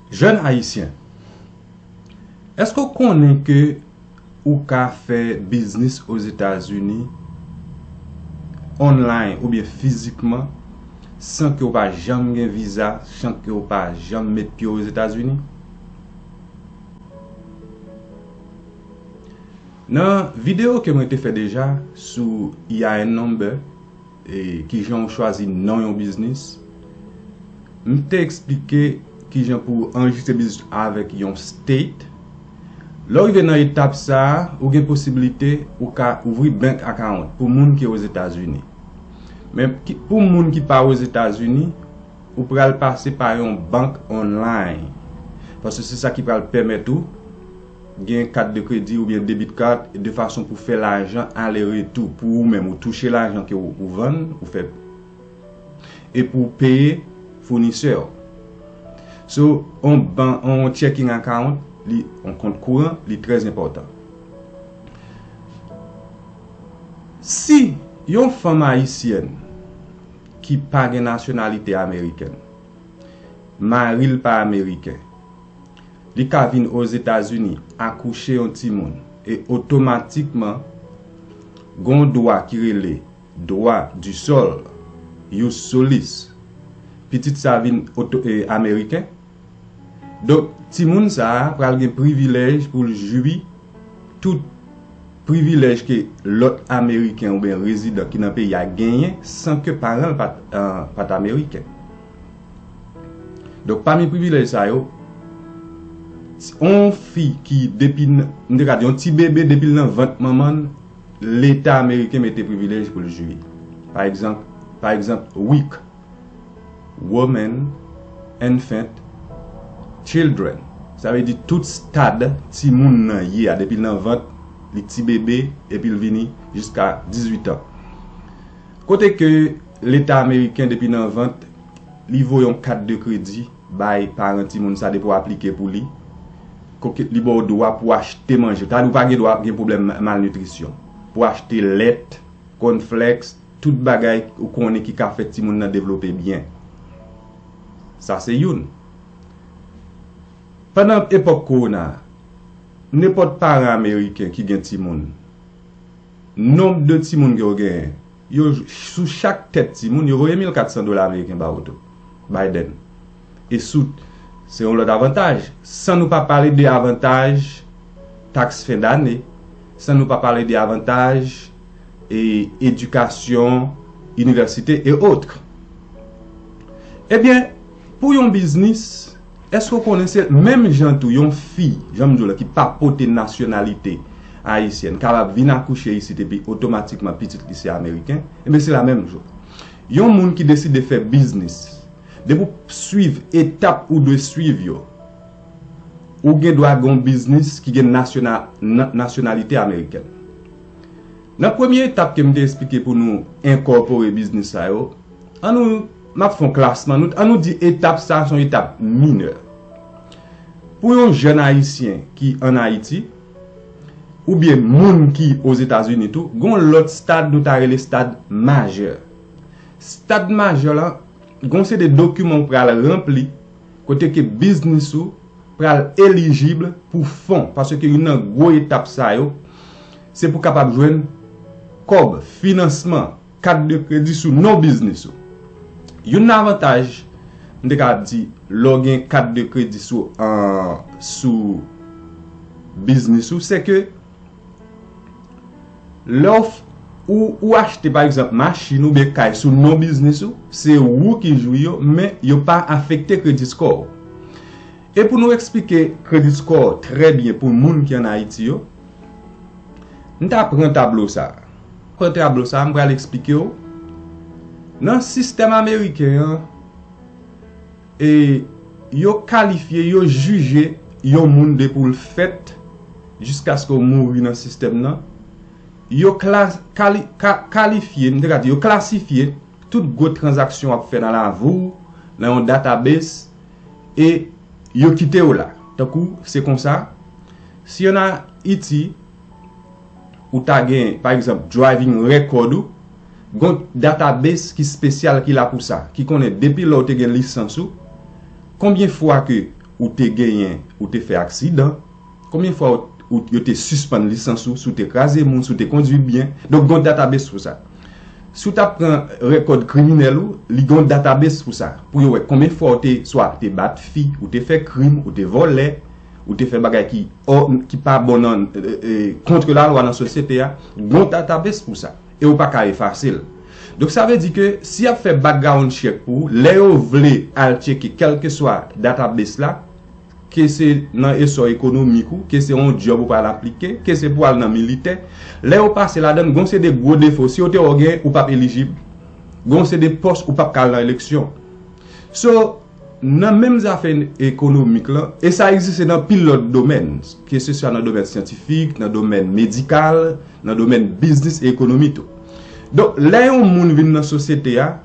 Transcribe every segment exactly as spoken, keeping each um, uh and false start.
Jèn ayisyen, èske w konnen ke ou ka fè biznis Ozetazini online oubyen fizikman san ke w pa janm gen viza, san ke w pa janm met pye Ozetazini? Nan videyo ke mwen te fè deja sou E I N number, e kijan w chwazi non yon biznis, m te eksplike kijan pou w anrejistre biznis avèk yon state. Lè w rive nan etap sa a, ou gen posiblite ou ka ouvri bank account pou moun ki Ozetazini. Men ki- pou moun ki pa Ozetazini, ou pral pase pa yon bank online. Paske se sa ki pral pèmèt ou gen kat de kredi oubyen debit card de fason pou fè lajan ale retou pou ou menm, ou touche lajan ke ou, ou vann, ou fè, e pou w peye founisè w. So, on ban, on checking account, li, on kont kouran, li trè enpòtan. Si yon fanm ayisyèn ki pa gen nasyonalite amerikèn, mari l pa ameriken, li ka vin Ozetazini, akouche yon timoun, e otomatikman, gon dwa ki rele dwa di sòl, ius solis, pitit sa vin oto, e, ameriken. Donk, timoun sa a pral gen privilèj pou l jwi tout privilèj ke lòt ameriken oubyen rezidan ki nan peyi a genyen san ke paran l pa t, eh, pa t ameriken. Donk, pami privilèj sa yo, on fi ki depi n, m te ka di, on ti bebe depi l nan vant manman l, Leta ameriken mete privilèj pou l jwi. Pa egzanp, pa egzanp, wic, woman, infant, children. Sa vle di tout stad timoun nan ye a, depi l nan vant, li ti bebe, epi l vini jiska dizuit an. Kote ke Leta ameriken, depi nan vant, li voye yon kat de kredi bay paran timoun sa depi w aplike pou li. Kote li ba w dwa pou w achte manje. Sa vle di ou pa gen dwa gen pwoblèm ma-, malnitrisyon. Pou w achte lèt, cornflakes, tout bagay ou konnen ki ka fè timoun nan devlope byen. Sa se youn. Pandan epòk kowona a, nenpòt paran ameriken ki gen timoun, nonb de timoun ke yo genyen, yo, sou chak tèt timoun, yo voye mil kat san dola ameriken ba yo tou. Biden. E sou, se yon lòt avantaj. San nou pa pale de avantaj taks fen dane, san nou pa pale de avantaj e edikasyon, inivèsite e otre. Ebyen, pou yon biznis, èske w konnen se menm jan tou yon fi, jan m di w la, ki pa pote nasyonalite ayisyèn, kapab vin akouche isit epi otomatikman pitit li se ameriken? Ebyen, se la menm jan. Yon moun ki deside fè biznis, depi w swiv etap ou dwe swiv yo, ou gen dwa gen yon biznis ki gen nasyona-, na-, nasyonalite amerikèn. Nan premye etap ke m te eksplike pou nou enkòpore biznis sa yo, annou, m ap fè yon klasman, nou, annou di etap sa a se yon etap minè. Pou yon jèn ayisyen ki ann Ayiti, oubyen moun ki Ozetazini tou, gen yon lòt stad nou ta rele stad majè. Stad majè la, gen yon seri de dokiman ou pral ranpli, kote ke biznis ou pral elijib pou fon, paske youn nan gwo etap sa yo, se pou kapab jwenn kòb, finansman, kat de kredi sou non biznis ou. Youn nan avantaj, m te ka di, lè w gen kat de kredi sou, an, sou biznis ou, se ke lè w f-, ou, ou achte, pa egzanp, machin oubyen kay sou non biznis ou, se ou ki jwi yo, men yo pa afekte credit score w. E pou nou eksplike credit score trè byen pou moun ki ann Ayiti yo, m ta pran tablo sa a. Pran tablo sa a, m pral eksplike w. Nan sistèm ameriken an, e yo kalifye, yo jije yon moun depi w fèt jiskaske w mouri nan sistèm nan. Yo kla-, kali-, ka-, kalifye, m te ka di, yo klasifye tout gwo tranzaksyon w ap fè nan lavi w, nan yon database, e yo kite w la. Tankou, se konsa, si ann Ayiti, ou ta gen, pa egzanp, driving record ou, gon database ki espesyal ki la pou sa, ki konnen depi lè w te gen lisans ou, konbyen fwa ke ou te genyen, ou te fè aksidan, konbyen fwa ou, ou, yo te sispann lisans ou, si w te kraze moun, si w te kondwi byen. Donk, gen yon database pou sa. Si w t ap pran rekòd kriminèl ou, li gen yon database pou sa. Pou yo wè konbyen fwa w te, swa te bat fi, ou te fè krim, ou te vòlè, ou te fè bagay ki, ò, ki pa bon nan, e, e, kont lalwa nan sosyete a, gen yon database pou sa. E ou pa ka efase l. Donk, sa vle di ke si y ap fè background check pou ou, lè yo vle al tcheke kèlkeswa database la, ke se nan esò ekonomik ou, ke se yon djòb ou pral aplike, ke se pou al nan militè, lè yo pase ladan l, gon se de gwo defo. Si yo te wè w gen, ou p ap elijib. Gon se de pòs ou p ap ka al nan eleksyon. So, nan menm zafè ekonomik lan, e sa egziste nan pil lòt domèn, ke se swa nan domèn syantifik, nan domèn medikal, nan domèn biznis e ekonomi tou. Donk, lè yon moun vin nan sosyete a,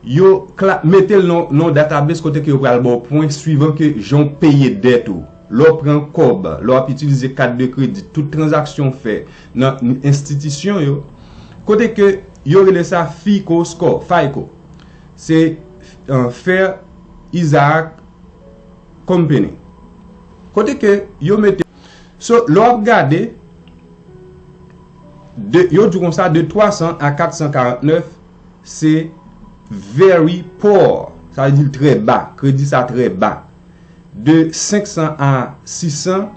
yo kla-, mete l nan, nan database kote ke yo pral ba w pwen swivan ke jan w peye dèt ou. Lè w pran kòb, lè w ap itilize kat de kredi, tout tranzaksyon w fè nan enstitisyon yo, kote ke yo rele sa fico score, fico. Se, e, Fair Isaac Company. Kote ke yo mete. So, lè w ap gade, de, yo di konsa, de twa san a kat san karant nèf, se very poor. Sa vle di l trè ba. Kredi sa trè ba. De senk san a sis san,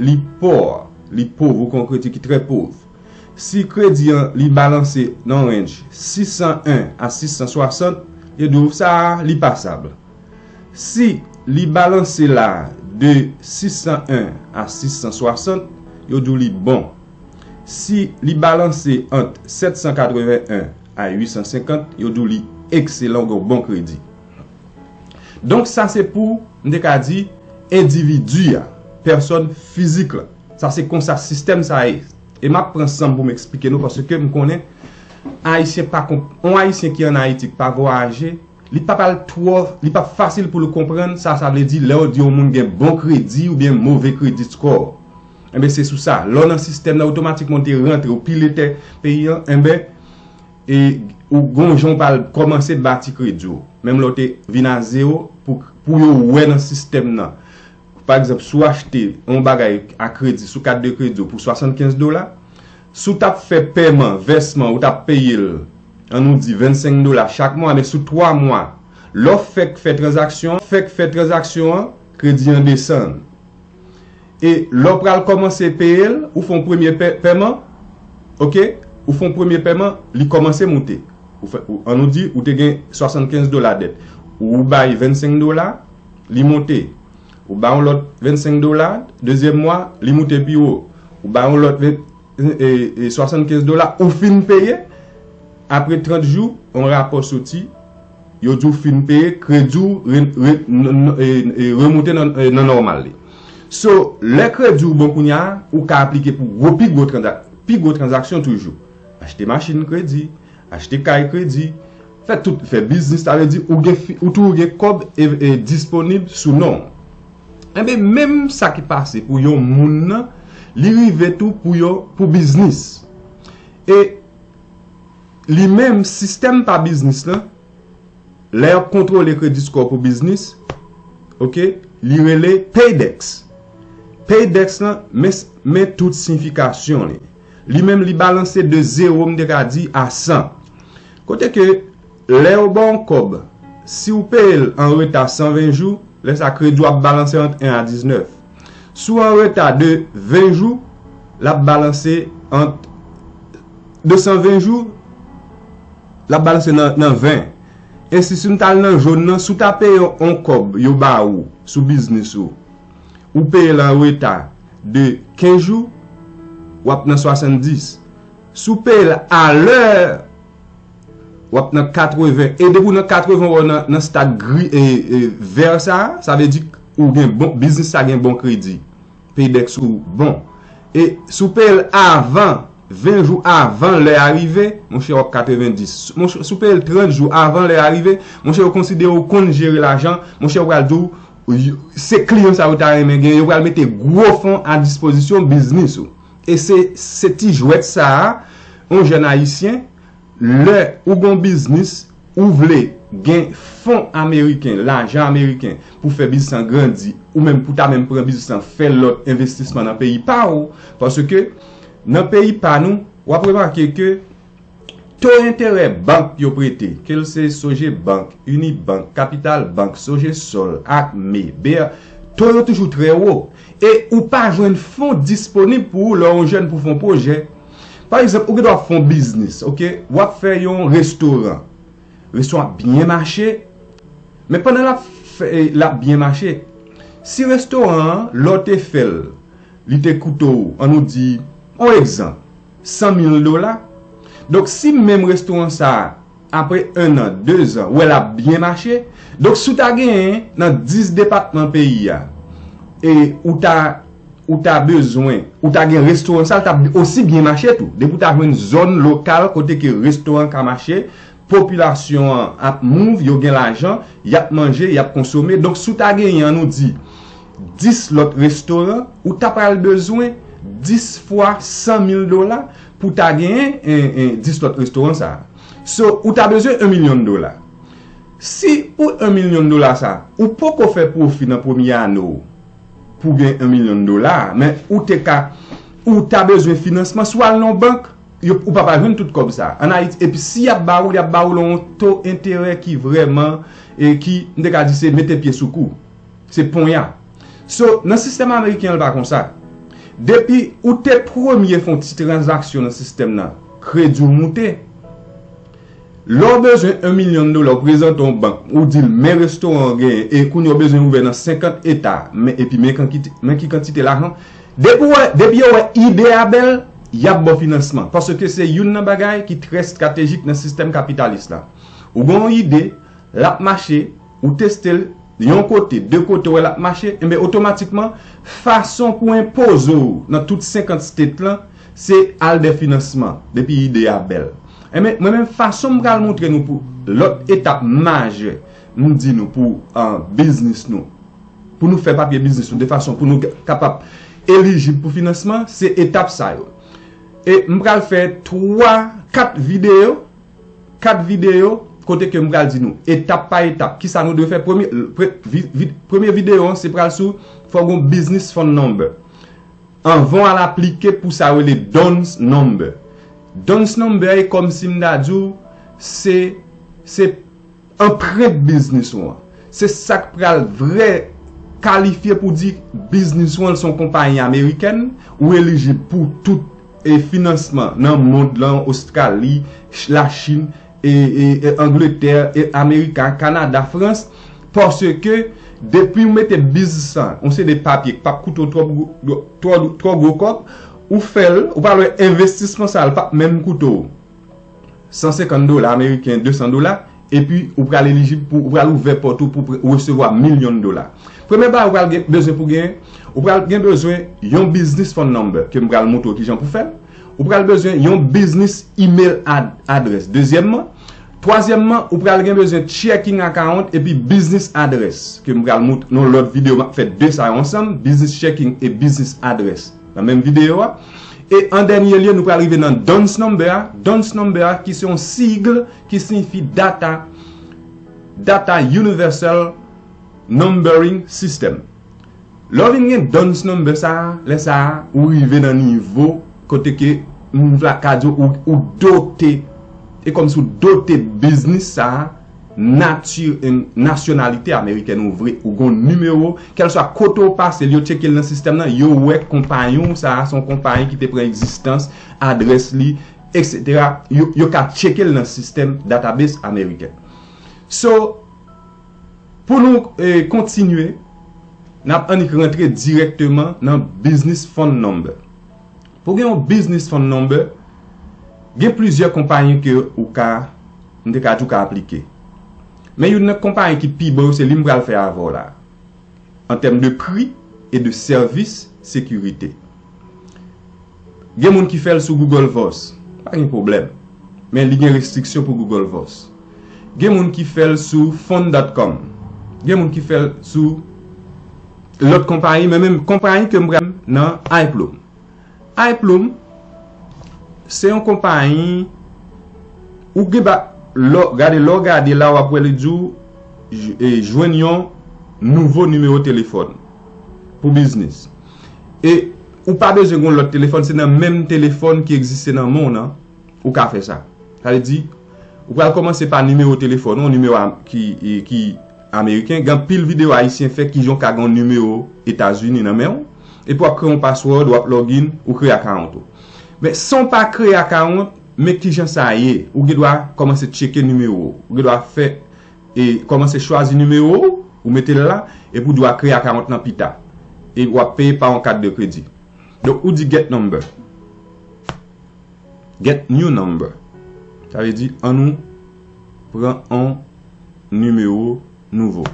li poor. Li pov, ou gen yon kredi ki trè pov. Si kredi an li balanse nan range sis san en a sis san swasant, yo di w sa a, li pasab. Si li balanse la de sis san en a sis san swasant, yo di w li bon. Si li balanse ant sèt san katreven en a uit san senkant, yo di w li ekselan, ou gen yon bon kredi. Donk, sa se pou, m te ka di, endividi a, pèsòn fizik la. Sa se konsa sistèm sa ye. E m ap pran san m pou m eksplike nou, paske m konnen Ayisyen pa konp-, yon Ayisyen ki ann Ayiti, ki pa vwayaje, li p ap al twò, li p ap fasil pou l konprann sa sa vle di lè yo di yon moun gen bon kredi oubyen move credit score. Enben, se sou sa. Lè w nan sistèm nan, otomatikman w te rantre, ou pile tè peyi an, enben, e ou gon jan w pral kòmanse bati kredi w. Menm lè w te vin a zewo, pou, pou yo wè nan sistèm nan. Pa egzanp, si w achte yon bagay a kredi sou kat de kredi w pou swasannkenz dola, si w t ap fè pèman, vèsman, ou t ap peye l, ann nou di vennsenk dola chak mwa, men sou twa mwa, lè w fèk fè tranzaksyon an, fèk fè tranzaksyon an, kredi an desann. E lè w pral kòmanse peye l, ou fè yon premye pè-, pèman, oke? Ou fè yon premye pèman, li kòmanse moute. Ou fè, ou, ann nou di, ou te gen swasannkenz dola dèt. Ou bay vennsenk dola, li monte. Ou bay yon lòt vennsenk dola, dezyèm mwa, li moute pi wo. Ou bay yon lòt ven-, e, e, swasannkenz dola, ou fin peye, apre trant jou, yon rapò soti, yo di w fin peye, kredi w re-, re-, n-, n-, e, e, remonte nan, e, nan nòmal li. So, lè kredi w bon kounye a, ou ka aplike pou gwo, pi gwo tranza-, pi gwo tranzaksyon toujou. Achte machin kredi, achte kay kredi, fè tout, fè biznis, sa vle di ou gen fi-, ou toujou gen kòb e, e disponib sou non w. Enben, menm sa ki pase pou yon moun nan, li rive tou pou yon, pou biznis. E li menm, sistèm pa biznis lan, lè y ap kontwole credit score pou biznis, oke, li rele Paydex. Paydex lan, men, men tout siyifikasyon li. Li menm, li balanse de zewo, m te ka di, a san. Kote ke, lè yo ba w yon kòb, si w peye l an reta san ven jou, lè sa kredi w ap balanse ant en a diznèf. Si w an reta de ven jou, l ap balanse ant, de san ven jou, l ap balanse nan, nan ven. Ensi, si m t al nan jòn nan, si w ta peye yon, yon kòb yo ba ou sou biznis ou, ou peye l an reta de kenz jou, w ap nan swasanndis. Si w peye l alè, w ap nan katreven. E depi w nan katreven, w nan, nan stad gri, e, e, vè sa a, sa vle di ou gen bon, biznis sa gen bon kredi. Paydex ou bon. E si w peye l avan, ven jou avan lè a rive, monchè, w ap katrevendis. Monchè, si w peye l trant jou avan lè a rive, monchè, yo konsidere w konn jere lajan, monchè, yo pral di w, se kliyan sa yo ta renmen gen, yo pral mete gwo fon a dispozisyon biznis ou. E se, se ti jwèt sa a, yon jèn ayisyen, lè ou gon biznis, ou vle gen fon ameriken, lajan ameriken pou fè biznis lan grandi, ou menm pou ta menm pran biznis lan, fè lòt envestisman nan peyi pa w, paske nan peyi pa nou, w ap remake ke to enterè bank yo prete, ke l se Sogebank, Unibank, Capital Bank, Sogesol, Acme, B R, to yo toujou trè wo. E ou pa jwenn fon disponib pou ou lè w jèn pou fè yon pwojè. Pa egzanp, ou gen dwa fè yon biznis, oke? W ap fè yon restoran. Restoran ap byen mache. Men pandan l ap fè, l ap byen mache, si restoran an, lè w te fè l, li te koute w, an nou di, yon egzanp, san mil dola. Donk, si menm restoran sa a, apre en an, de zan, w wè l ap byen mache, donk, si w ta genyen nan dis depatman peyi a, e ou ta, ou ta bezwen, ou ta gen restoran sa, l t ap osi byen mache tou. Depi w ta jwenn zòn lokal kote ke restoran ka mache, popilasyon an ap move, yo gen lajan, y ap manje, y ap konsome. Donk, si w ta genyen, an nou di, dis lòt restoran, ou ta pral bezwen dis fwa san mil dola pou w ta genyen, en, en, dis lòt restoran sa a. So, ou ta bezwen en milyon dola. Si pou en milyon dola sa a, ou poko fè pwofi nan premye ane w pou gen en milyon dola, men ou te ka, ou ta bezwen finansman, si w al nan yon bank, yo, ou pa pral jwenn tout kòb sa a. Ann Ayiti, epi si y ap ba ou, y ap ba ou lan yon to enterè ki vrèman, e ki, m te ka di se mete pye sou kou. Se ponya. So, nan sistèm ameriken an, l pa konsa. Depi ou te premye fè yon ti tranzaksyon nan sistèm nan, kredi w moute. Lè w bezwen en milyon dola, w prezante yon bank, ou di l men restoran w genyen, e kounye a w bezwen ouvè nan senkant eta, men, epi men kantite, men ki kantite lajan. Depi w wè, depi yo wè ide a bèl, y ap ba w finansman. Paske se youn nan bagay ki trè estratejik nan sistèm kapitalis la. Ou gen yon ide, l ap mache, ou teste l, yon kote, de kote, w wè l ap mache, enben, otomatikman, fason pou enpoze w nan tout senkant state lan, se al dè finansman, depi ide a bèl. Enben, mwen menm, fason m pral montre nou pou lòt etap majè, m di nou pou, ah, biznis nou, pou nou fè papye biznis nou, de fason pou nou kapab elijib pou finansman, se etap sa yo. E m pral fè twa, kat videyo, kat videyo kote ke m pral di nou etap pa etap kisa nou dwe fè. Premye, pre-, vi-, vi-, premye videyo an, se pral sou fò w gen yon business phone number. Anvan w al aplike pou sa yo rele DUNS number. DUNS number e kòmsi m ta di w, se, se anprent biznis ou an. Se sa k pral vrè kalifye pou di biznis ou an se yon konpayi amerikèn, ou elijib pou tout, e, finansman nan mond lan, Ostrali, Ch-, Lachin, e, e, e Angletè, e Amerika, Kanada, Frans, paske depi w mete biznis lan, yon seri de papye k p ap koute w twò gwo, twò, twò gwo kòb, ou fè l, ou pral wè envestisman sa a, l p ap menm koute w san senkant dola ameriken, de san dola, epi ou pral elijib pou, ou pral ouvè pòt ou pou pre-, resevwa milyon dola. Premye bagay ou pral gen, bezwen pou gen, ou pral gen bezwen yon business phone number ke m pral montre w kijan pou fè l. Ou pral bezwen yon business email ad-, address. Dezyèmman, twazyèmman, ou pral gen bezwen checking account epi business address ke m pral montre nan lòt videyo, m ap fè de sa yo ansanm, business checking e business address nan menm videyo a. E an dènye lye, nou pral rive nan DUNS number a. DUNS number a, ki se yon sigle ki siyifi data, Data Universal Numbering System. Lè w vin gen DUNS number sa a, lè sa a, ou rive nan nivo kote ke m vle ka di w, ou, ou dote, e kòmsi w dote biznis sa a, nati, e, nasyonalite amerikèn ou vre, ou gon nimewo, kèlswa kote w pase l, yo tcheke l nan sistèm nan, yo wè konpayi w sa a, se yon konpayi ki te pran egzistans, adrès li, etsetera. Yo, yo ka tcheke l nan sistèm database amerikèn. So, pou nou, e, kontinye, n ap annik rantre dirèkteman nan business phone number. Pou gen yon business phone number, gen plizyè konpayi ke ou ka, m te ka di ou ka aplike. Men youn nan konpayi ki pi bon yo, se li m pral fè avè w la. An tèm de pri e de sèvis sekirite. Gen moun ki fè l sou Google Voice, pa gen pwoblèm. Men li gen restriksyon pou Google Voice. Gen moun ki fè l sou phone dot com. Gen moun ki fè l sou lòt konpayi, men menm konpayi ke m pral nan iPlum. iPlum, se yon konpayi ou gen ba, Lè w gade, lè w gade la, w ap wè li di w, j- e, jwenn yon nouvo nimewo telefòn pou biznis. E ou pa bezwen gen yon lòt telefòn, se nan menm telefòn ki egziste nan men w nan, ou ka fè sa. Sa vle di, ou pral kòmanse pa nimewo telefòn, yon nimewo a- ki, e, ki ameriken. Gen anpil videyo ayisyen fè kijan w ka gen yon nimewo Etazini nan men w. Epi w ap kreye yon password, w ap login, ou kreye account ou. Men san w pa kreye account, men kijan sa ye. Ou gen dwa kòmanse tcheke nimewo w. Ou gen dwa fè, e kòmanse chwazi nimewo w, ou mete l la, epi ou dwa kreye account lan pita. E w ap peye pa yon kat de kredi. Donk, ou di get number. Get new number. Sa vle di, ann nou pran yon nimewo nouvo.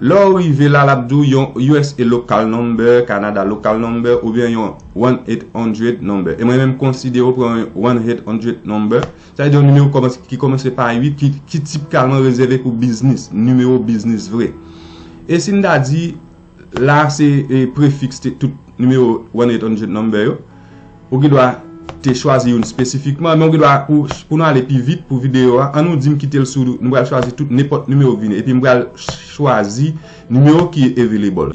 Lè w rive la, l ap di w yon U S A local number, Canada local number, oubyen yon one eight hundred number. E mwen menm konsidere w pran yon one eight hundred number. Sa vle di yon nimewo kòmanse- ki kòmanse pa uit, ki, ki tipikalman rezève pou biznis, nimewo biznis vre. E si n ta di, la se e, prefiks te- tout nimewo one eight hundred number yo. Ou gen dwa te chwazi youn espesifikman, men ou gen dwa, pou, pou nou ale pi vit pou videyo a, ann nou di m kite l sou, nou pral chwazi tout nenpòt nimewo k vini. Epi m pral chwazi nimewo ki available.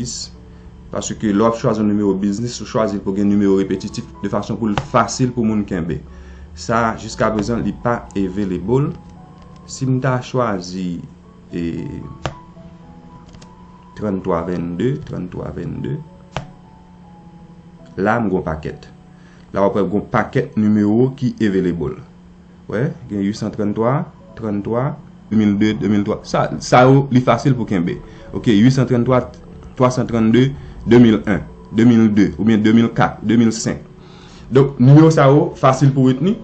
Paske lè w ap chwazi yon nimewo biznis, ou chwazi l pou gen nimewo repetitif, de fason pou l fasil pou moun kenbe. Sa, jiska prezan, li pa available. Si m ta chwazi e, tranntwa vennde, tranntwa vennde. La, m gon pakèt. La, w ap wè gon pakèt nimewo ki available. Wè, gen uit san tranntwa, tranntwa, de mil de, de mil twa. Sa, sa yo, li fasil pou kenbe. Ok, uit san tranntwa, twa san trannde, de mil en, de mil de, oubyen de mil kat, de mil senk. Donk, nimewo sa yo, fasil pou retni.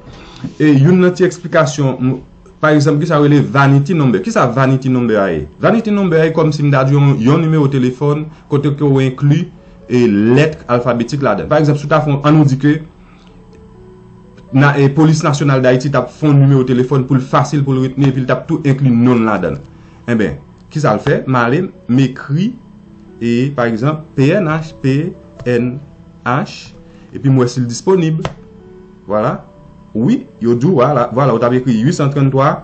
E youn nan ti eksplikasyon, m- pa egzanp, kisa yo rele vanity number? Kisa vanity number a ye? Vanity number a ye kòmsi m ta di yon, yon nimewo telefòn kote ke w enkli e lèt alfabetik ladan l. Pa egzanp, si w ta fè yon, ann nou di ke na, e, Polis Nasyonal d Ayiti t ap fè yon nimewo telefòn pou l fasil pou l retni epi l t ap tou enkli non l ladan l. Enben, kisa l fè? M ale, m ekri, e, pa egzanp, P N H, P N H, epi m wè si l disponib. Vwala. Wi, yo di w, vwala, vwala, ou t ap ekri uit san tranntwa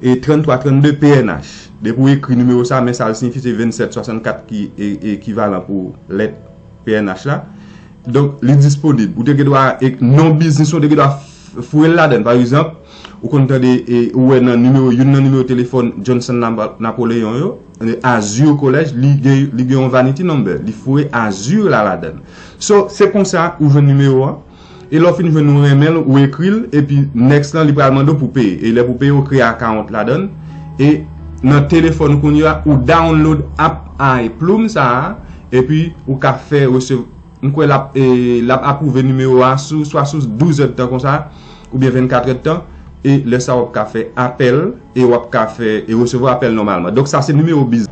e tranntwa trannde P N H. Depi w ekri nimewo sa, men sa l siyifi, se vennsèt swasannkat ki e- ekivalan pou lèt P N H la. Donk, li disponib. Ou te gen dwa, e, non biznis ou te gen dwa f- foure l ladan l. Pa egzanp, ou konn tande, e, ou wè nan nimewo, youn nan nimewo telefòn Johnson Napa- Napoleon yo, e, Azur College, li gen, li gen yon vanity number. Li foure Azur la ladan l. So, se konsa ou jwenn nimewo a. E lè w fin jwenn ou renmen l, ou ekri l, epi next lan, li pral mande w pou peye. E lè pou peye, ou kreye account ladan l. E nan telefòn ou kounye a, ou download app iPlume sa a, epi ou ka fè resev- m kwè l ap, e, l ap apwouve nimewo a sou, swa sou douz èdtan konsa, oubyen vennkat èdtan, e lè sa a w ap ka fè apèl, e w ap ka fè, e resevwa apèl nòmalman. Donk sa se nimewo biznis.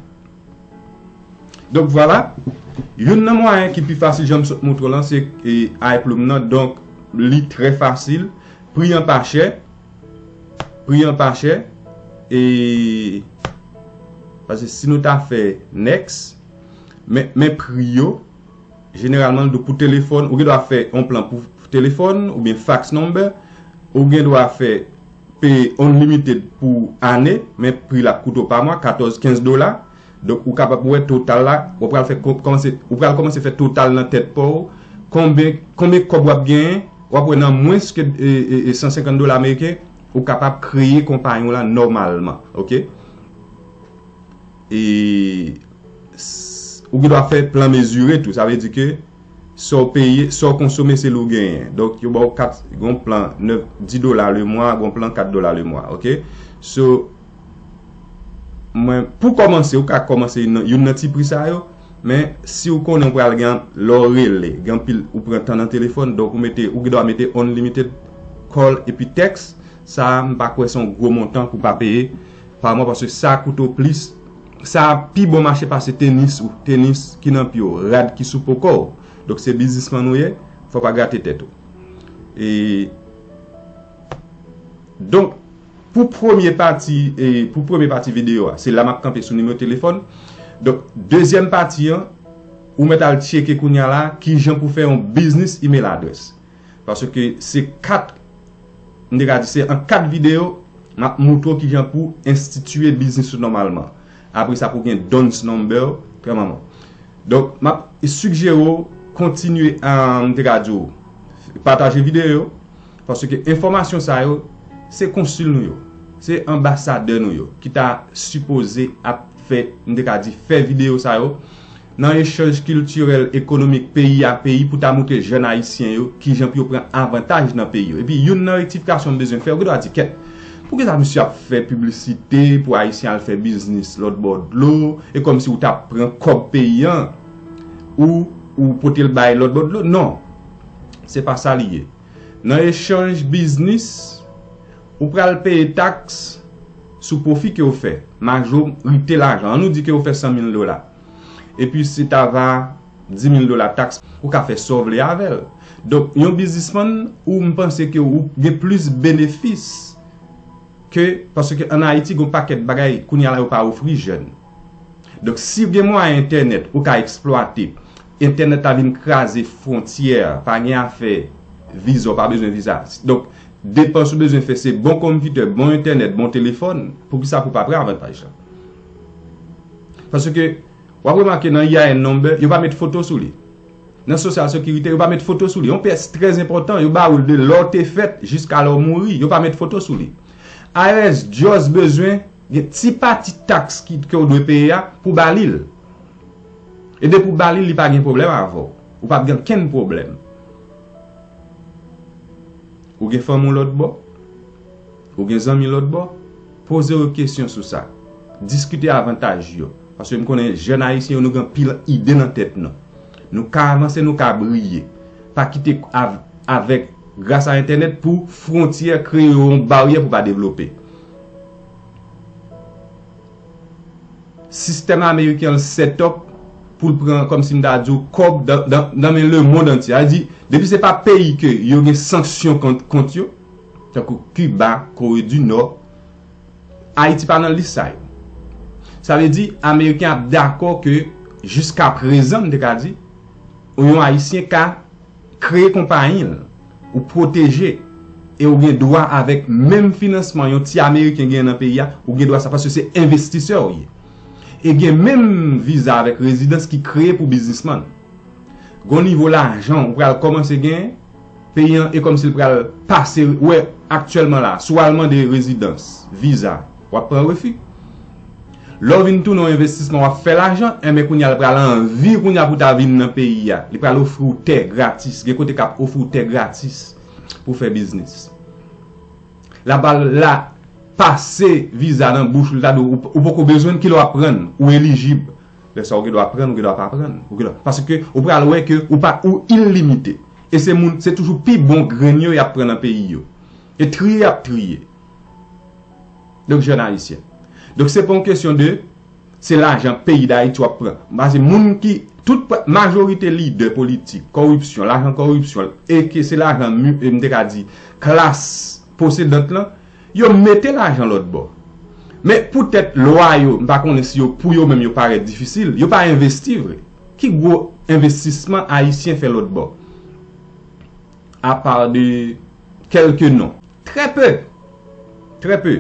Donk vwala, youn nan mwayen ki pi fasil jan m sot montre w lan se, e, iPlume nan. Donk li trè fasil, pri an pa chè, pri an pa chè, e, paske si nou ta fè next, men, men pri yo, jeneralman, pou telefòn, ou gen dwa fè yon plan pou telefòn, oubyen fax number, ou gen dwa fè peye unlimited pou ane, men pri l ap koute w pa mwa, katòz, kenz dola. Donk, ou kapab wè total la, ou pral fè kò- kòmanse, ou pral kòmanse fè total nan tèt pa w, konbyen, konbyen kòb w ap genyen, w ap wè nan mwens ke, e, e, e, san senkant dola ameriken, ou kapab kreye konpayi w la nòmalman, ok? E s- ou gen dwa fè plan mezire tou. Sa vle di ke sa w peye, sa w konsome, se li w genyen. Donk, yo ba w kat, gon plan nèf, dis dola le mwa, gon plan kat dola le mwa, ok? So, mwen, pou kòmanse, ou ka kòmanse youn nan, youn nan ti pri sa yo, men si w konnen w pral gen, lè w rele, gen anpil, ou pran tan nan telefòn, donk ou mete, ou gen dwa mete unlimited call epi text, sa a, m pa kwè se yon gwo montan pou pa peye pa mwa, paske sa koute w plis, sa pi bon mache pase tenis ou, tenis ki nan pye w, rad ki sou po kò w. Donk, se biznismann ou ye, fò w pa gate tèt ou. E, donk, pou premye pati, e, pou premye pati videyo a, se la m ap kanpe sou nimewo telefòn. Donk, dezyèm pati an, ou mèt al tcheke kounye a la, kijan pou fè yon biznis email address. Paske se kat m te ka di se an kat videyo, m ap moutre w kijan pou enstitiye biznis ou nòmalman. Apre sa, pou gen DUNS number, trè manman. Donk, m ap sijere w kontinye, ah, m te ka di w, pataje videyo yo, paske enfòmasyon sa yo, se konsil nou yo, se anbasadè nou yo, ki ta sipoze ap fè, m te ka di, fè videyo sa yo, nan echanj kiltirèl, ekonomik, peyi a peyi, pou ta moutre jèn ayisyen yo kijan pou yo pran avantaj nan peyi yo. Epi, youn nan rektifikasyon m bezwen fè, ou gen dwa di, kèt, poukisa misye ap fè piblisite pou ayisyen al fè biznis lòt bò dlo, e kòmsi ou t ap pran kòb peyi an, ou, ou pote l bay lòt bò dlo? Non, se pa sa li ye. Nan echanj biznis, ou pral peye taks sou pwofi ke w fè. Majorite lajan, an nou di ke w fè san mil dola. Epi si ta va di mil dola taks, ou ka fè sa w vle avè l. Donk, yon biznismann, ou m panse ke ou gen plis benefis ke, paske an Ayiti, gen yon pakèt bagay, kounye a la, yo pa ofri jèn. Donk, si w gen mwayen entènèt, ou ka eksplwate. Entènèt la vin kraze fwontyè, pa gen afè viza, w pa bezwen viza. Donk, depans ou bezwen fè, se bon konpitè, bon entènèt, bon telefòn. Poukisa pou w pa pran avantaj la? Paske, w ap remake nan EIN number, yo pa met foto sou li. Nan Social Security, yo pa met foto sou li. Yon pyès trè enpòtan, yo ba ou l de lè w te fèt jiska lè w mouri, yo pa met foto sou li. IRS just bezwen gen ti pati taks ki, ke w dwe peye a pou ba li l. E depi w ba li l, li pa gen pwoblèm avè w. Ou p ap gen okenn pwoblèm. Ou gen fanmi w lòt bò? Ou gen zanmi lòt bò? Poze yo kesyon sou sa. Diskite avantaj yo. Paske m konnen jèn ayisyen yo, nou gen anpil ide nan tèt nou. Nou ka avanse, nou ka briye. Pa kite av-, avèk, gras a entènèt, pou fwontyè kreye yon baryè pou pa devlope. Sistèm ameriken an set up pou l pran, kòmsi m ta di w, kòb nan, nan, nan men lemonn antye. Sa vle di, depi se pa peyi ke yo gen sanksyon kont, kont yo, tankou Kiba, Kore di Nò, Ayiti pa nan lis sa yo. Sa vle di, Ameriken ap dakò ke, jiska prezan, m te ka di, yon Ayisyen ka kreye konpayi l, ou pwoteje, e ou gen dwa avèk menm finansman yon ti Ameriken gen nan peyi a, ou gen dwa sa, paske se envestisè w ye. E gen menm viza avèk rezidans ki kreye pou biznismann. Gon nivo lajan ou pral kòmanse gen, peyi an e kòmsi l pral pase, wè, aktyèlman la, si w al mande rezidans, viza, w ap pran refi. Lè w vin tounen yon envestisman, w ap fè lajan, enben kounye a l pral anvi kounye a pou ta vin nan peyi a. Li pral ofri w tè gratis. Gen kote k ap ofri w tè gratis pou fè biznis. L ap al la pase viza nan bouch ou, l ta di w, ou, ou poko bezwen l, kilè w ap pran l, ou elijib. Lè sa w gen dwa pran l, ou gen dwa pa pran l. Ou gen dwa, paske ou pral wè ke ou pa, ou ilimite. E se moun, se toujou pi bon grenn yo y ap pran nan peyi yo. E triye y ap triye. Donk, jèn ayisyen. Donk, se pa yon kesyon de, se lajan peyi Dayiti w ap pran. Paske moun ki, tout, majorite lidè politik, kòripsyon, lajan kòripsyon, e ke se lajan, mi-, e m te ka di, klas posedant lan, yo mete lajan lòt bò. Men poutèt lwa yo, m pa konnen si yo, pou yo menm yo parèt difisil, yo pa envesti vre. Ki gwo envestisman ayisyen fè lòt bò? Apa de kèlke non. Trè pe. Trè pe.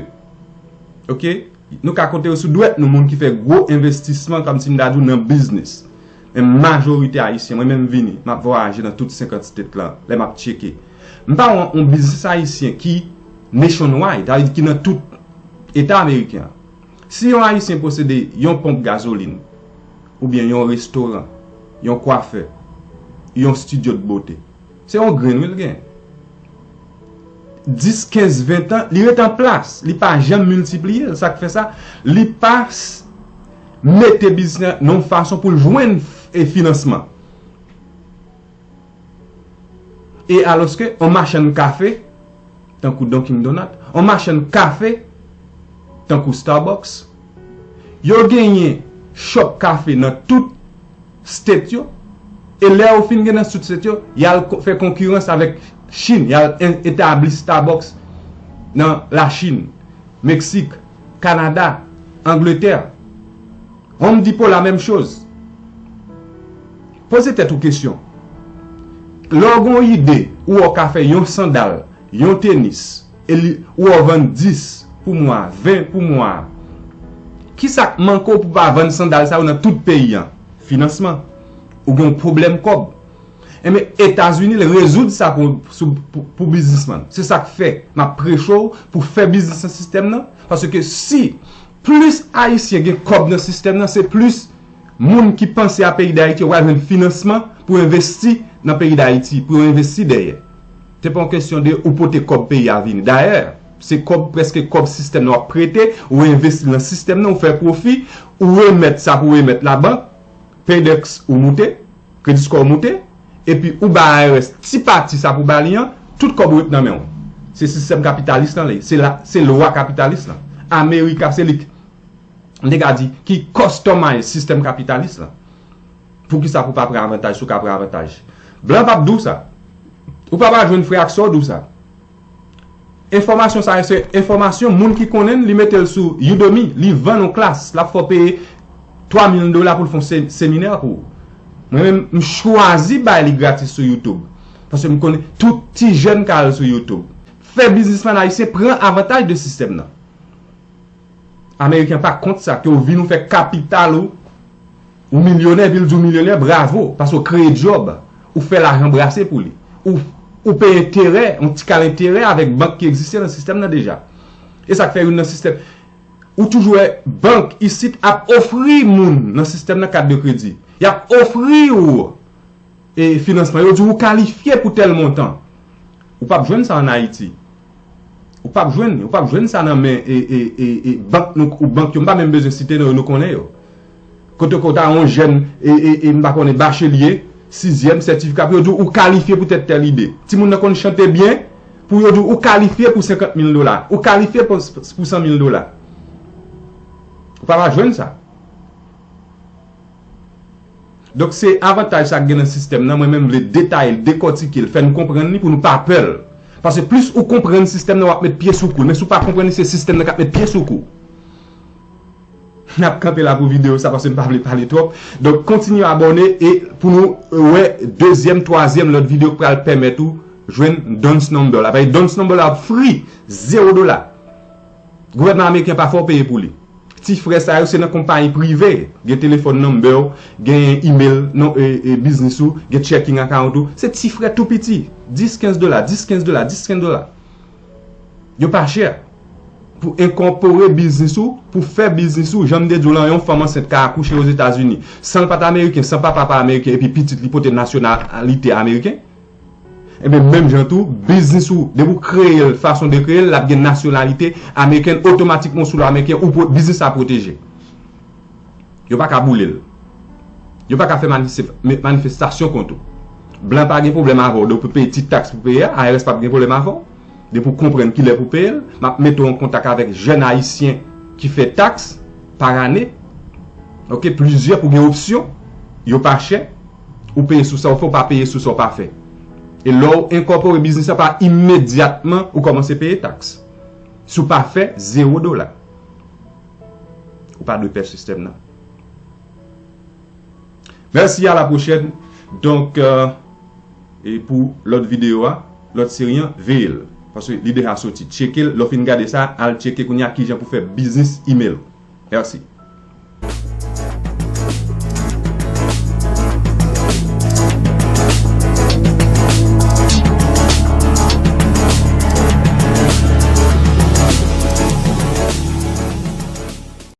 Oke? Nou ka konte yo sou dwèt nou, moun ki fè gwo envestisman, kòmsi m ta di w, nan biznis. Men majorite ayisyen, mwen menm vini, m ap vwayaje nan tout senkant state lan, lè m ap tcheke. M pa wè yon biznis ayisyen ki nationwide, sa vle di ki nan tout eta ameriken an. Si yon ayisyen posede yon ponp gazolin, oubyen yon restoran, yon kwafè, yon studio de beauté, se yon grenn wi l gen. Dis, kenz, ven tan, li ret an plas. Li pa janm miltipliye l. Sa k fè sa? Li pa s-, mete biznis nan yon fason pou l jwenn f-, e finansman. E alòske yon machann kafe, tankou Dunkin Donut, yon machann kafe, tankou Starbucks, yo genyen shop kafe nan tout state yo, e lè yo fin gen nan tout state yo, y al ko-, fè konkirans avèk Chin, y al en-, etabli Starbucks nan Lachin, Meksik, Kanada, Angletè. Home Depot la menm choz. Poze tèt ou kesyon. Lè w gen yon ide, ou wè w ka fè yon sandal, yon tenis, e li, ou wè w vann dis pou mwa, ven pou mwa. Kisa k manke w pou w pa vann sandal sa yo nan tout peyi a? Finansman. Ou gen yon pwoblèm kòb. Enben, Etazini, l rezoud sa pou, sou, pou, pou biznismann. Se sa k fè m ap preche w pou fè biznis nan sistèm nan. Paske si plis Ayisyen gen kòb nan sistèm nan, se plis moun ki panse a peyi Dayiti yo pral jwenn finansman pou envesti nan peyi Dayiti, pou yo envesti dèyè. Se pa yon kesyon de ou pote kòb peyi a vini. Dayè, se kòb, prèske kòb sistèm nan w ap prete, ou envesti nan sistèm nan, ou fè pwofi, ou remèt sa pou remèt labank, Paydex ou moute, Kredi Score ou moute, epi ou ba I R S ti pati sa pou ba li an, tout kòb ou ret nan men w. Se sistèm kapitalis lan li ye. Se la, se lwa kapitalis lan. America, se li k, m te ka di, ki customize sistèm kapitalis lan. Poukisa pou w pa pran avantaj si w ka pran avantaj? Blan p ap di w sa. Ou p ap jwenn frè ak sè w di w sa. Enfòmasyon sa yo se enfòmasyon moun ki konnen l, li mete l sou Udemy, li vann yon klas, l ap fè w peye twa mil dola pou l fè yon se-, seminè pou ou. Mwen menm, m chwazi bay li gratis sou YouTube. Paske m konnen tout ti jèn ka al sou YouTube. Fè biznismann ayisyen pran avantaj de sistèm nan. Ameriken pa kont sa, ke w vin ou fè kapital ou, ou milyonè, epi l di w milyonè, bravo, paske w kreye djòb, ou fè lajan brase pou li. Ou, ou peye enterè, yon ti kal enterè avèk bank ki egziste nan sistèm nan deja. E sa k fè youn nan sistèm, ou toujou wè bank isit ap ofri moun nan sistèm nan kat de kredi. Y ap ofri w e, finansman, yo di w ou kalifye pou tèl montan. Ou p ap jwenn sa ann Ayiti. Ou p ap jwenn, ou p ap jwenn sa nan men e, e, e, e bank nou, ou bank yo, m pa menm bezwen site non yo, nou konnen yo. Kote ke w ta yon jèn, e, e, e, m pa konnen, bachelye, sizyèm, sètifika, pou yo di w ou kalifye pou tèt tèl ide. Timoun nan konn chante byen, pou yo di w ou kalifye pou senkant mil dola, ou kalifye pou, pou san mil dola. Ou p ap jwenn sa. Donk, se avantaj sa k gen nan sistèm nan, mwen menm m vle detaye l, dekòtike l, fè n konprann li pou nou pa pè l. Paske plis ou konprann sistèm nan, w ap met pye sou kou l. Men si w pa konprann li, se sistèm nan k ap met pye sou kou w. N ap kanpe la pou videyo sa, paske m pa vle pale twòp. Donk, kontinye abòne e pou nou wè dezyèm, twazyèm, lòt videyo k pral pèmèt ou jwenn DUNS number la. Paske DUNS number la ap free, zewo dola. Gouvènman ameriken pa fè w peye pou li. Ti frè sa yo, se nan konpayi prive. Gen telefòn number w, gen email, non, e, e, biznis ou, gen checking account ou. Se ti frè tou piti. Dis, kenz dola, dis, kenz dola, dis, kenz dola. Yo pa chè. Pou enkòpore biznis ou, pou fè biznis ou, jan m te di w lan, yon fanm ansent ka akouche Ozetazini. San l pa t ameriken, san papa pa ameriken, epi pitit li pote nasyonalite ameriken. Ebyen, menm jan tou, biznis ou, depi w kreye l, fason de kreye l, l ap gen nasyonalite amerikèn, otomatikman w sou lwa ameriken, ou pwo-, biznis la pwoteje. Yo pa ka boule l. Yo pa ka fè manifeste-, manifestasyon kont ou. Blan pa gen pwoblèm avè w, donk pou peye ti taks pou peye a, I R S p ap gen pwoblèm avè w. Depi w konprann kilè pou peye l, m ap mete w an kontak avèk jèn ayisyen ki fè taks pa ane. Oke, plizyè pou gen opsyon, yo pa chè. Ou peye sou sa w fè, ou pa peye sou sa w pa fè. E lè w enkòpore biznis la, pa imedyatman ou kòmanse peye taks. Si w pa fè, zewo dola. Ou pa dwe pè sistèm nan. Mèsi, a la pwochèn. Donk, euh, e pou lòt videyo a, lòt seri an, veye l. Paske li deja soti. Tcheke l, lè w fin gade sa, al tcheke kounye a kijan pou fè biznis email. Mèsi.